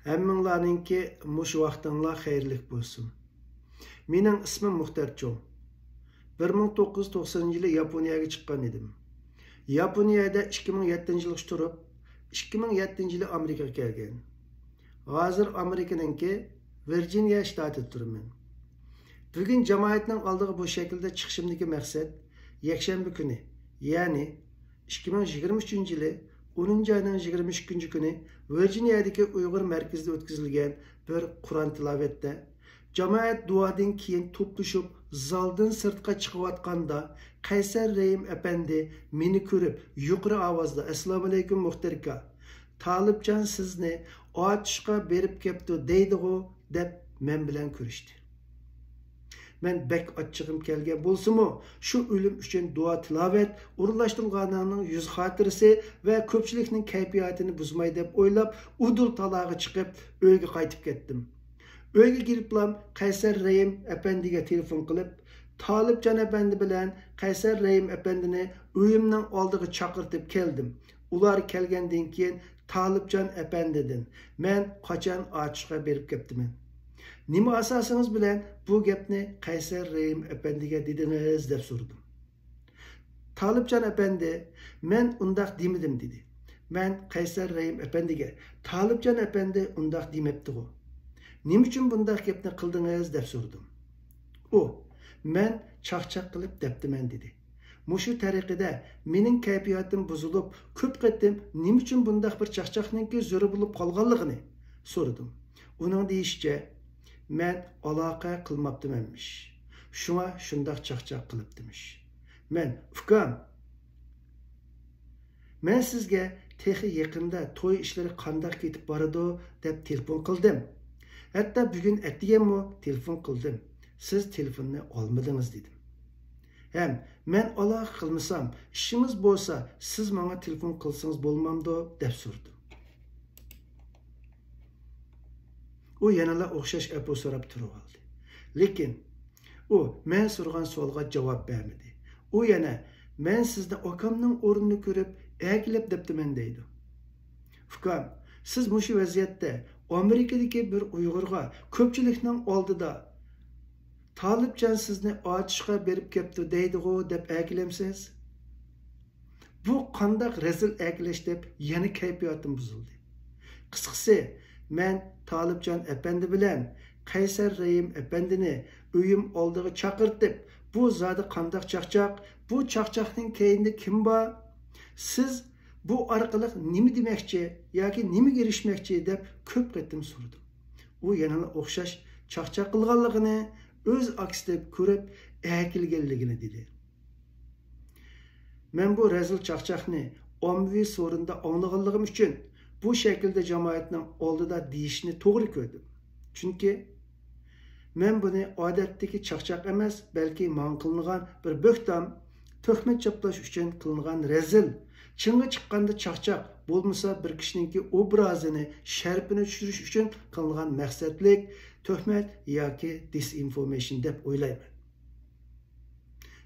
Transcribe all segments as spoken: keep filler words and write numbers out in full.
ھەممىڭلارنىڭكى مۇشۇ ۋاقتىڭلار خەيرلىك بولسۇن. مېنىڭ ئىسمىم مۇختەر چوڭ. بىر مىڭ توققۇز يۈز توقسىنىنچى يىلى ياپونىيەگە چىققان ئىدىم. ياپونىيەدە ئىككى مىڭ يەتتىنچى يىلغىچە تۇرۇپ، ئىككى مىڭ يەتتىنچى يىلى ئامېرىكىغا كەلگەن. ھازىر ئامېرىكىنىڭكى ۋىرجىنىيە شتاتىدا تۇرىمەن. بۈگۈن جامائەتنىڭ ئالدىغا بۇ شەكىلدە چىقىشىمدىكى مەقسەت، يەكشەنبە كۈنى، يەنى ئىككى مىڭ يىگىرمە ئۈچىنچى يىلى ئونىنچى ئاينىڭ يىگىرمە ئىككىنچى كۈنى ۋىرجىنىيەدىكى ئۇيغۇر مەركىزىدە ئۆتكۈزۈلگەن بىر قۇرئان تىلاۋەتتە، جامائەت دۇئادىن كېيىن توپلىشىپ، زالدىن سىرتقا چىقىۋاتقاندا، قەيسەر رەھىم ئەپەندى مېنى كۆرۈپ، يۇقىرى ئاۋازدا، «ئەسسالامۇئەلەيكۇم، مۇختەر ئاكا! تالىپجان سىزنى ئاتۇشقا بېرىپ كەپتۇ دەيدىغۇ» دەپ، مەن بىلەن كۆرۈشتى. مەن بەك ئاچچىقىم كەلگەن بولسىمۇ، شۇ ئۆلۈم ئۈچۈن دۇئا تىلاۋەت ئورۇنلاشتۇرۇلغانلارنىڭ يۈز خاتىرىسى ۋە كۆپچىلىكنىڭ كەيپىياتىنى بۇزماي دەپ ئويلاپ، ئۇدۇل تالاغا چىقىپ، ئۆيگە قايتىپ كەتتىم. ئۆيگە كېلىپلام قەيسەر رەھىم ئەپەندىگە تېلېفون قىلىپ، تالىپجان ئەپەندى بىلەن قەيسەر رەھىم ئەپەندىنى ئۆيۈمنىڭ ئالدىغا چاقىرتىپ كەلدىم. ئۇلار كەلگەندىن كېيىن تالىپجان ئەپەندىدىن، «مەن قاچان ئاتۇشقا بېرىپ كەپتىمەن؟ نېمە ئاساسىڭىز بىلەن بۇ گەپنى قەيسەر رەھىم ئەپەندىگە دېدىڭىز؟» دەپ سورىدىم. تالىپجان ئەپەندى، «مەن ئۇنداق دېمىدىم» دېدى. مەن قەيسەر رەھىم ئەپەندىگە، «تالىپجان ئەپەندى ئۇنداق دېمەپتىغۇ. نېمە ئۈچۈن بۇنداق گەپنى قىلدىڭىز؟» دەپ سورىدىم. ئۇ، «مەن چاقچاق قىلىپ دەپتىمەن» دېدى. مۇشۇ تەرىقىدە مېنىڭ كەيپىياتىم بۇزۇلۇپ، كۆپ قېتىم نېمە ئۈچۈن بۇنداق بىر چاقچاقنىڭكى زۆرۈر بولۇپ قالغانلىقىنى سورىدىم. ئۇنىڭ دېيىشىچە، مەن ئالاقە قىلماپتىمەنمىش. شۇڭا شۇنداق چاقچاق قىلىپتىمىش. مەن، «ئۇكام، مەن سىزگە تېخى يېقىندا توي ئىشلىرى قانداق كېتىپ بارىدۇ دەپ تېلېفون قىلدىم. ھەتتا بۈگۈن ئەتىگەنمۇ تېلېفون قىلدىم. سىز تېلېفوننى ئالمىدىڭىز» دېدىم. ھەم، «مەن ئالاقە قىلمىسام، ئىشىڭىز بولسا، سىز ماڭا تېلېفون قىلسىڭىز بولمامدۇ؟» دەپ سورىدىم. ئۇ يەنىلا ئوخشاش ئەپۇ سوراپ تۇرۇۋالدى. لېكىن ئۇ مەن سورىغان سوئالغا جاۋاب بەرمىدى. ئۇ يەنە، «مەن سىزنى ئاكامنىڭ ئورنىنى كۆرۈپ، ئەركىلەپ دەپتىمەن» دەيدۇ. ئۇكام، سىز مۇشۇ ۋەزىيەتتە ئامېرىكىدىكى بىر ئۇيغۇرغا كۆپچىلىكنىڭ ئالدىدا، «تالىپجان سىزنى ئاتۇشقا بېرىپ كەپتۇ دەيدىغۇ» دەپ ئەركىلەمسىز؟ بۇ قانداق رەزىل ئەركىلەش دەپ يەنە كەيپىياتىم بۇزۇلدى. قىسقىسى، مەن تالىپجان ئەپەندى بىلەن قەيسەر رەھىم ئەپەندىنى ئۆيۈم ئالدىغا چاقىرتىپ، «بۇ زادى قانداق چاقچاق؟ بۇ چاقچاقنىڭ كەينىدە كىم بار؟ سىز بۇ ئارقىلىق نېمە دېمەكچى ياكى نېمىگە ئېرىشمەكچى؟» دەپ كۆپ قېتىم سورىدىم. ئۇ يەنىلا ئوخشاش چاقچاق قىلغانلىقىنى، ئۆز ئاكىسىدەك كۆرۈپ ئەركىلىگەنلىكىنى دېدى. مەن بۇ رەزىل چاقچاقنى ئاممىۋى سورۇندا ئاڭلىغانلىقىم ئۈچۈن، بۇ شەكىلدە جامائەتنىڭ ئالدىدا دېيىشنى توغرا كۆردۈم. چۈنكى مەن بۇنى ئادەتتىكى چاقچاق ئەمەس، بەلكى ماڭا قىلىنغان بىر بۆھتان، تۆھمەت چاپلاش ئۈچۈن قىلىنغان رەزىل، چىڭغا چىققاندا چاقچاق، بولمىسا بىر كىشىنىڭكى ئوبرازىنى، شەرىپىنى چۈشۈرۈش ئۈچۈن قىلىنغان مەقسەتلىك تۆھمەت ياكى دىسئىنفورمېيشن دەپ ئويلايمەن.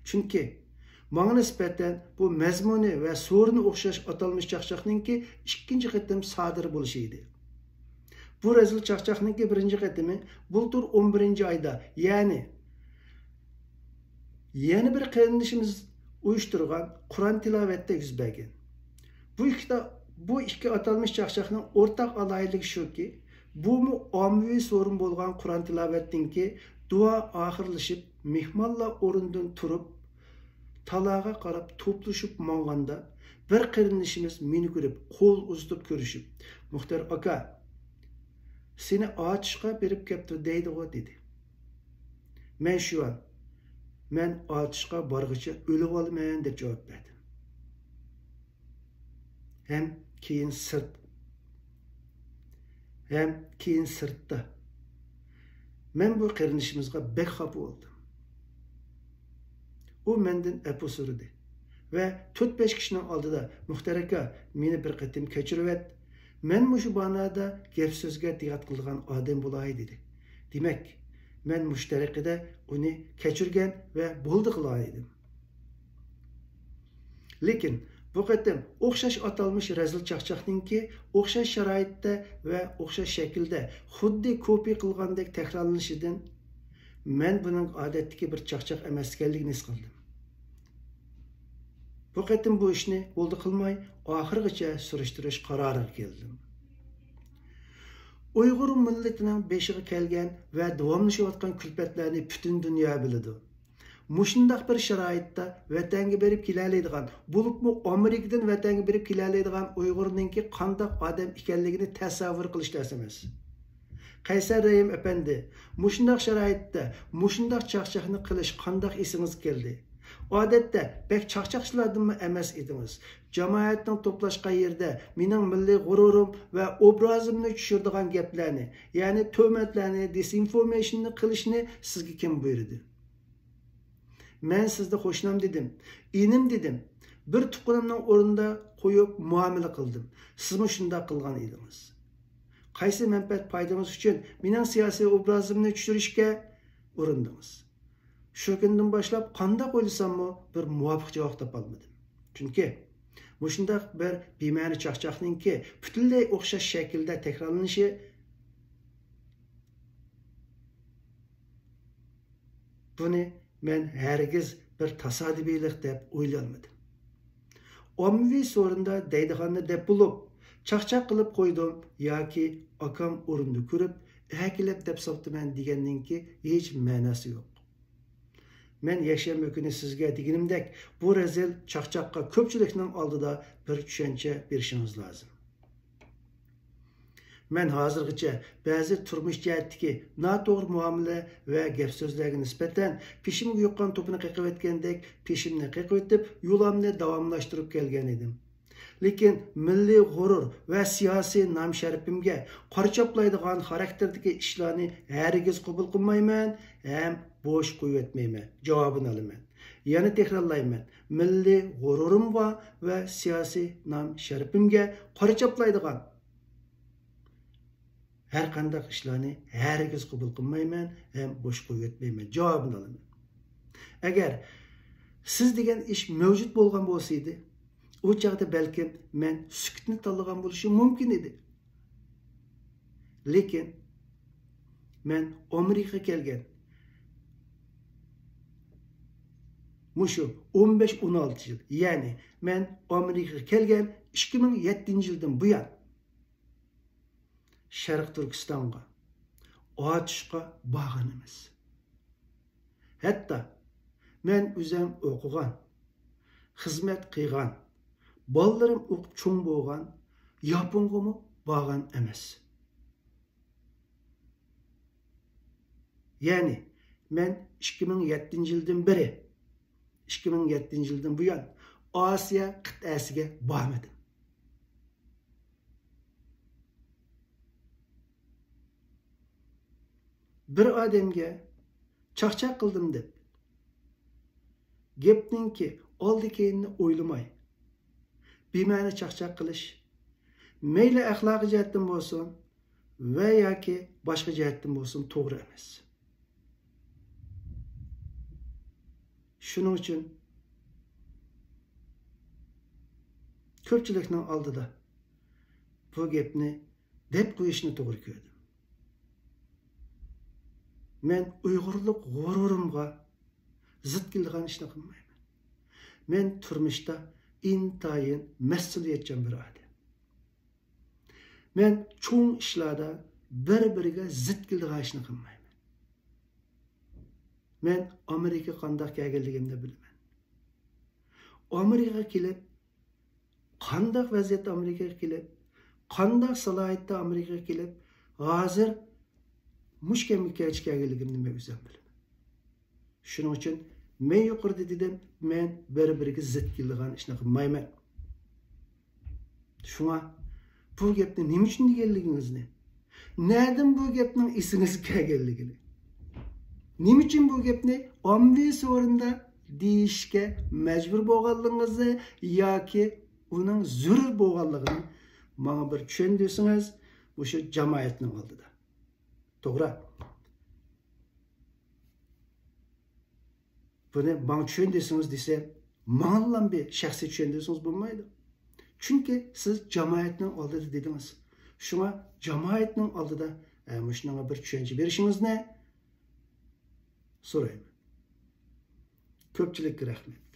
چۈنكى ماڭا نىسبەتەن بۇ مەزمۇنى ۋە سورۇنى ئوخشاش ئاتالمىش چاقچاقنىڭكى ئىككىنچى قېتىم سادىر بولۇشى ئىدى. بۇ رەزىل چاقچاقنىڭكى بىرىنچى قېتىمى بۇلتۇر ئون بىرىنچى ئايدا، يەنى يەنە بىر قېرىندىشىمىز ئۇيۇشتۇرغان قۇرئان تىلاۋەتتە يۈز بەرگەن. بۇ ئىككى، بۇ ئىككى ئاتالمىش چاقچاقنىڭ ئورتاق ئالاھىدىلىكى شۇكى، بۇمۇ ئاممىۋى سورۇن بولغان قۇرئان تىلاۋەتتىنكى دۇئا ئاخىرلىشىپ، مېھمانلار ئورنىدىن تۇرۇپ، تالاغا قاراپ توپلىشىپ ماڭغاندا، بىر قېرىندىشىمىز مېنى كۆرۈپ، قول ئۇزىتىپ كۆرۈشۈپ، «مۇختەر ئاكا، سېنى ئاتۇشقا بېرىپ كەپتۇ دەيدىغۇ» دېدى. مەن شۇئان، «مەن ئاتۇشقا بارغىچە ئۆلۈۋالىمەن» دەپ جاۋاب بەردىم. ھەم كېيىن سىرت، ھەم كېيىن سىرتتا. مەن بۇ قېرىندىشىمىزغا بەك خاپا بولدۇم. ئۇ مەندىن ئەپۇ سورىدى ۋە تۆت-بەش كىشىنىڭ ئالدىدا، «مۇختەر ئاكا، مېنى بىر قېتىم كەچۈرۈۋەت. مەن مۇشۇ بانادا گەپ-سۆزگە دىققەت قىلىدىغان ئادەم بولاي» دېدى. دېمەك، مەن مۇشۇ تەرىقىدە ئۇنى كەچۈرگەن ۋە بولدى قىلغان ئىدىم. لېكىن بۇ قېتىم ئوخشاش ئاتالمىش رەزىل چاقچاقنىڭكى ئوخشاش شارائىتتا ۋە ئوخشاش شەكىلدە خۇددى كوپىيە قىلغاندەك تەكرارلىنىشىدىن مەن بۇنىڭ ئادەتتىكى بىر چاقچاق ئەمەس ئىكەنلىكىنى ھېس قىلدىم. بۇ قېتىم بۇ ئىشنى بولدى قىلماي ئاخىرغىچە سۈرۈشتۈرۈش قارارىغا كەلدىم. ئۇيغۇر مىللىتىنىڭ بېشىغا كەلگەن ۋە داۋاملىشىۋاتقان كۈلپەتلەرنى پۈتۈن دۇنيا بىلىدۇ. مۇشۇنداق بىر شارائىتتا ۋەتەنگە بېرىپ كېلەلەيدىغان، بولۇپمۇ ئامېرىكىدىن ۋەتەنگە بېرىپ كېلەلەيدىغان ئۇيغۇرنىڭكى قانداق ئادەم ئىكەنلىكىنى تەسەۋۋۇر قىلىش تەس ئەمەس. قەيسەر رەھىم ئەپەندى، مۇشۇنداق شارائىتتا، مۇشۇنداق چاقچاقنى قىلىش قانداق ئېسىڭىزگە كەلدى؟ ئادەتتە بەك چاقچاقچىلاردىنمۇ ئەمەس ئىدىڭىز. جامائەتنىڭ توپلاشقان يېرىدە مېنىڭ مىللىي غۇرۇرۇم ۋە ئوبرازىمنى چۈشۈرىدىغان گەپلەرنى، يەنى تۆھمەتلەرنى، دېسىنفورمېيشننى قىلىشنى سىزگە كىم بۇيرۇدى؟ مەن سىزنى قوشنام دېدىم، ئىنىم دېدىم، بىر تۇغقىنىمنىڭ ئورنىدا قويۇپ مۇئامىلە قىلدىم. سىزمۇ شۇنداق قىلغان ئىدىڭىز. قايسى مەنپەئەت پايدىڭىز ئۈچۈن مېنىڭ سىياسىي ئوبرازىمنى چۈشۈرۈشكە ئۇرۇندىڭىز؟ شۇ كۈندىن باشلاپ قانداق ئويلىساممۇ بىر مۇۋاپىق جاۋاب تاپالمىدىم. چۈنكى مۇشۇنداق بىر بىمەنە چاقچاقنىڭكى پۈتۈنلەي ئوخشاش شەكىلدە تەكرارلىنىشى، بۇنى مەن ھەرگىز بىر تاسادىپىيلىق دەپ ئويلىيالمىدىم. ئاممىۋى سورۇندا دەيدىغاننى دەپ بولۇپ، چاقچاق قىلىپ قويدۇم ياكى ئاكام ئورنىدا كۆرۈپ، ئەكېلىپ دەپ ساپتىمەن دېگەننىڭكى ھېچ مەناسى يوق. مەن يەكشەنبە كۈنى سىزگە دېگىنىمدەك، بۇ رەزىل چاقچاققا كۆپچىلىكنىڭ ئالدىدا بىر چۈشەنچە بېرىشىڭىز لازىم. مەن ھازىرغىچە بەزى تۇرمۇش جەھەتتىكى ناتوغرا مۇئامىلە ۋە گەپ-سۆزلەرگە نىسبەتەن پېشىمگە يۇققان توپىنى قېقىۋەتكەندەك پېشىمنى قېقىۋېتىپ، يولامنى داۋاملاشتۇرۇپ كەلگەن ئىدىم. لېكىن مىللىي غۇرۇر ۋە سىياسىي نام-شەرىپىمگە قارا چاپلايدىغان خاراكتېردىكى ئىشلارنى ھەرگىز قوبۇل قىلمايمەن ھەم بوش قويۇۋەتمەيمەن، جاۋابىنى ئالىمەن. يەنە تەكرارلايمەن، مىللىي غۇرۇرۇمغا ۋە سىياسىي نام-شەرىپىمگە قارا چاپلايدىغان ھەر قانداق ئىشلارنى ھەرگىز قوبۇل قىلمايمەن ھەم بوش قويۇۋەتمەيمەن، جاۋابىنى ئالىمەن. ئەگەر سىز دېگەن ئىش مەۋجۇت بولغان بولسا ئىدى، ئۇ چاغدا بەلكىم مەن سۈكۈتنى تاللىغان بولۇشۇم مۇمكىن ئىدى. لېكىن مەن ئامېرىكىغا كەلگەن مۇشۇ ئون بەش، ئون ئالتە يىل، يەنى مەن ئامېرىكىغا كەلگەن ئىككى مىڭ يەتتىنچى يىلدىن بۇيان، شەرقىي تۈركىستانغا، ئاتۇشقا بارغان ئەمەس. ھەتتا مەن ئۆزۈم ئوقۇغان، خىزمەت قىلغان، بالىلىرىم ئوقۇپ چوڭ بولغان ياپونغىمۇ بارغان ئەمەس. يەنى مەن ئىككى مىڭ يەتتىنچى يىلدىن بېرى، ئىككى مىڭ يەتتىنچى يىلدىن بۇيان ئاسىيا قىتئەسىگە بارمىدىم. بىر ئادەمگە چاقچاق قىلدىم دەپ، گەپنىڭكى ئالدى-كەينىنى ئويلىماي، بىمەنە چاقچاق قىلىش، مەيلى ئەخلاقىي جەھەتتىن بولسۇن ۋە ياكى باشقا جەھەتتىن بولسۇن، توغرا ئەمەس. شۇنىڭ ئۈچۈن كۆپچىلىكنىڭ ئالدىدا بۇ گەپنى دەپ قويۇشنى توغرا كۆردۈم. مەن ئۇيغۇرلۇق غۇرۇرۇمغا زىت كېلىدىغان ئىشنى قىلمايمەن. مەن تۇرمۇشتا ئىنتايىن مەسئۇلىيەتچان بىر ئادەم. مەن چوڭ ئىشلاردا بىر-بىرىگە زىت كېلىدىغان ئىشنى قىلمايمەن. مەن ئامېرىكىغا قانداق كەلگەنلىكىمنى بىلىمەن. ئامېرىكىغا كېلىپ، قانداق ۋەزىيەتتە ئامېرىكىغا كېلىپ، قانداق سالاھىيەتتە ئامېرىكىغا كېلىپ، ھازىر مۇشۇ كەمگە كەچ كەلگەنلىكىمنى مەن ئۆزۈم بىلىمەن. شۇنىڭ ئۈچۈن مەن يۇقىرىدا دېدىم، مەن بىر-بىرىگە زىت كېلىدىغان ئىشنى قىلمايمەن. شۇڭا بۇ گەپنى نېمە ئۈچۈن دېگەنلىكىڭىزنى، نەدىن بۇ گەپنىڭ ئېسىڭىزگە كەلگەنلىكىنى، نېمە ئۈچۈن بۇ گەپنى ئاممىۋى سورۇندا دېيىشكە مەجبۇر بولغانلىقىڭىزنى ياكى ئۇنىڭ زۆرۈر بولغانلىقىنى ماڭا بىر چۈشەندۈرسىڭىز، مۇشۇ جامائەتنىڭ ئالدىدا. توغرا. بۇنى ماڭا چۈشەندۈرسىڭىز دېسە، ماڭىلا بىر شەخسىي چۈشەندۈرسىڭىز بولمايدۇ. چۈنكى سىز جامائەتنىڭ ئالدىدا دېدىڭىز. شۇڭا جامائەتنىڭ ئالدىدا، ئە، مۇشۇنىڭغا بىر چۈشەنچە بېرىشىڭىزنى سورايمەن. كۆپچىلىككە رەھمەت.